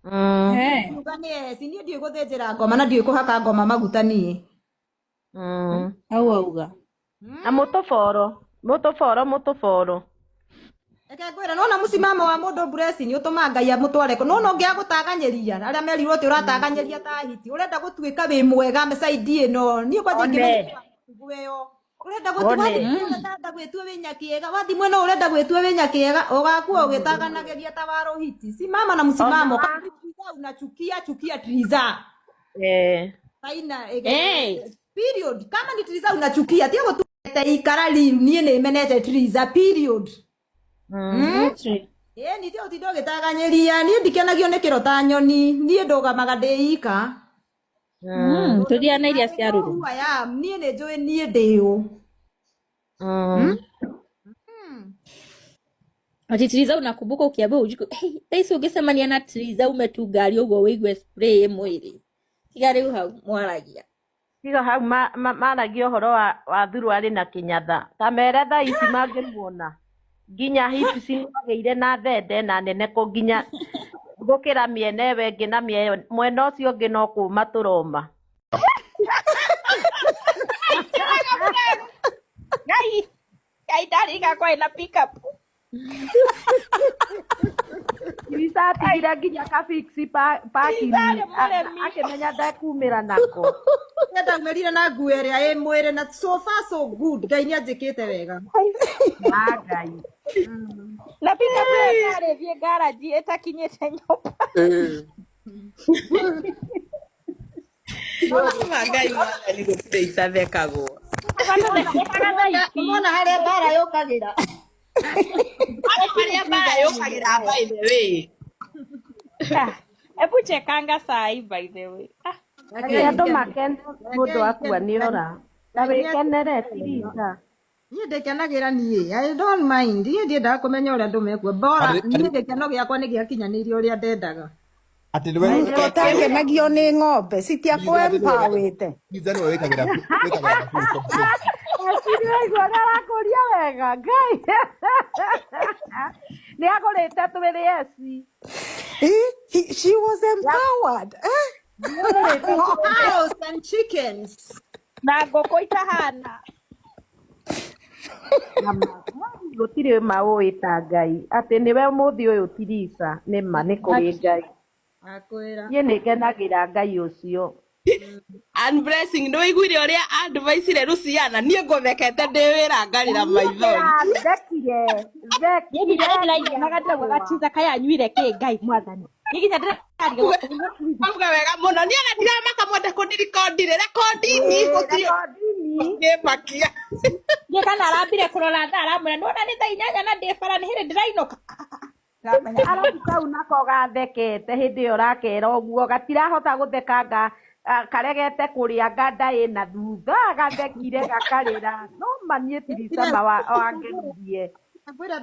Eh. Uga nĩ eci, niĩ ndiũĩ gũthĩnjĩra ngoma na ndiũĩ kũhaka ngoma maguta niĩ. Hau auga. Na mũtũboro mũtũboro mũtũboro. Reke ngwĩre, nona mũcimamo wa mũndũ blessing ũtũmaga Ngai amũtware kũ. Nona ũngĩaga gũtaganyĩria, arĩa merirwo atĩ ũrataganyĩria ta hiti, ũrenda gũtuĩka wĩ mwega side ĩno. Niĩ kwanja One. ingĩmenya nguo ĩyo. Ũrenda One. ũrenda gwĩtua wĩ nyakĩega, wathiĩ mwena ũyũ ũrenda gwĩtua wĩ nyakĩega, ũgakua ũgĩtaganagĩria ta waruhiti. Simama na msimamo. Ona. Kama ni Triza unachukia, chukia Triza. Eh. Saina, Hey. period. Kama ni Triza unachukia, tiga gũtuĩte ikara rĩu, niĩ nĩ menete Triza, period. Literally. Ĩĩ nĩ tiga gũtinda ũgĩtaganyĩria, niĩ ndikenagio nĩ kĩro ta nyoni, niĩ ndũgamaga ndĩ ika. Tũria na iria cia rũrũ. Who I am, niĩ nĩ njũĩ niĩ ndĩ ũ. Ati Triza unakumbuka ukiambiwa ujiko. Hey, thaa ici ũngĩcemania na Triza ume tu ngari ũguo wĩigue spray ĩ mwĩrĩ. Tiga rĩu hau mwaragia. Tiga hau maragia ũhoro wa thuruarĩ na kĩnyatha ta mere thaa ici mangĩmuona nginya hips nĩagĩire na thende na nene kũ nginya gũkĩra mĩena ĩyo ĩngĩ na mwena ũcio ũngĩ no kũma tũroma. Ngai, Ngai ndarika kwa ina pick up. Lisa atigire nginya ka fix parking Lisa nĩ mũremi. akĩmenya ndekumĩra nako. Niĩ ndaumĩrire na nguo ĩrĩa ĩ mwĩrĩ na so far so good, Ngai nĩ anjĩkĩte wega. Na Ngai. Na pick up ĩyo yarĩthiĩ garage ĩtakinyĩte nyũmba. Ma Ngai mwathani gũtirĩ itathekagwo. Ũkaga thaa ici. Ũmona harĩa mbara yũkagĩra. Harĩa mbara yũkagĩra by the way. Ah, Hebu chekanga saa hii by the way. Ah, Reke andũ makene mũndũ akua nĩ ora. Na wĩkenere Tirisa. Niĩ ndĩkenagĩra niĩ, I don't mind. Niĩ ndiendaga kũmenya ũrĩa andũ mekua. Bora niĩ gĩkeno gĩakwa nĩ gĩakinyanĩirie ũrĩa ndendaga. Atĩ nĩwe Ũtakenagio nĩ ng'ombe citiakũ empowerĩte. Lisa nĩwe wĩkagĩra wĩkagĩra full stop. Eciri waigua ũrĩa arakũria wega Ngai. Nĩ agũrĩte twĩrĩ eci. She was empowered. Eh? Cows and chickens. Na ngũkũ itahana. Gũtirĩ ma ũĩ ta Ngai atĩ nĩwe mũthĩ ũyũ Tirisa nĩ ma nĩ kũrĩ Ngai. Akwĩra. Niĩ nĩ ngenagĩra Ngai ũcio. And blessing nĩ wĩiguire ũrĩa advice Luciana niĩ ngũthekete ndĩ wĩra ngarĩra maithori. Thekire Niĩ nginya thekire ndĩraiguaga ndĩraugaga Triza kaĩ anyuire kĩ Ngai mwathani. Niĩ nginya ndĩrarigwo. Auga wega mũno niĩ ona ndiramaka mwende kũndirikondire rekondini gũtirĩ Rekondini. ngĩmakia. Niĩ kana arambire kũrora thaa aramwĩra nĩwona nĩ thaa 8 na ndĩ bara nĩ hĩndĩ ndĩrainũka. Ndĩramenya. Arabu kau nako gathekete hĩndĩ ĩyo ũrakera ũguo gatirahota gũtheka nga karegete kũrĩa nganda ĩna thutha gathekire gakarĩra no ma niĩ Tirisa ma wangenirie. Ngwĩra